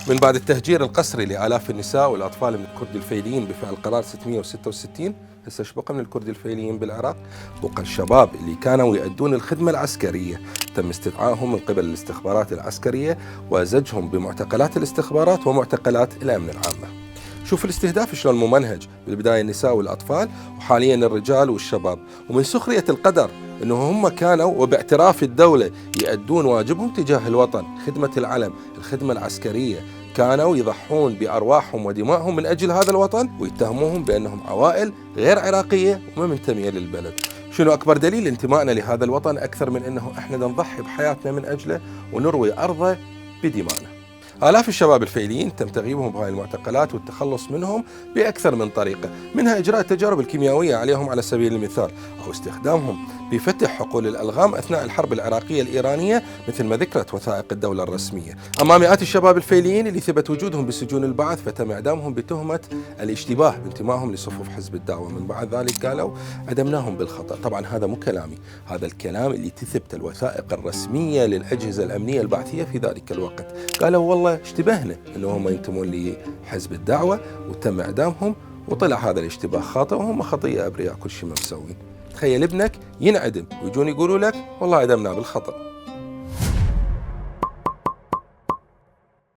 من بعد التهجير القسري لآلاف النساء والأطفال من الكرد الفيليين بفعل قرار 666، هسه ايش بقى من الكرد الفيليين بالعراق؟ بقى الشباب اللي كانوا يؤدون الخدمة العسكرية، تم استدعائهم من قبل الاستخبارات العسكرية وزجهم بمعتقلات الاستخبارات ومعتقلات الأمن العامة. شوف الاستهداف شلون ممنهج، بالبداية النساء والأطفال وحاليا الرجال والشباب، ومن سخرية القدر أنه هم كانوا وباعتراف الدولة يؤدون واجبهم تجاه الوطن، خدمة العلم، الخدمة العسكرية، كانوا يضحون بأرواحهم ودمائهم من أجل هذا الوطن، ويتهموهم بأنهم عوائل غير عراقية وما منتمية للبلد. شنو أكبر دليل انتمائنا لهذا الوطن أكثر من أنه إحنا نضحي بحياتنا من أجله ونروي أرضه بدمائنا؟ آلاف الشباب الفيليين تم تغييبهم بهاي المعتقلات والتخلص منهم بأكثر من طريقة، منها إجراء التجارب الكيميائية عليهم على سبيل المثال، أو استخدامهم بفتح حقول الألغام أثناء الحرب العراقية الإيرانية مثل ما ذكرت وثائق الدولة الرسمية. أما مئات الشباب الفيليين اللي ثبت وجودهم بسجون البعث فتم إعدامهم بتهمة الاشتباه بانتمائهم لصفوف حزب الدعوة، من بعد ذلك قالوا عدمناهم بالخطأ. طبعا هذا مو كلامي، هذا الكلام اللي تثبت الوثائق الرسمية للأجهزة الأمنية البعثية في ذلك الوقت، قالوا والله اشتبهنا انه هم ينتمون لحزب الدعوة وتم اعدامهم، وطلع هذا الاشتباه خاطئ وهم خطية ابرياء كل شيء ما مسوين. تخيل ابنك ينعدم ويجون يقولوا لك والله اعدمناه بالخطأ.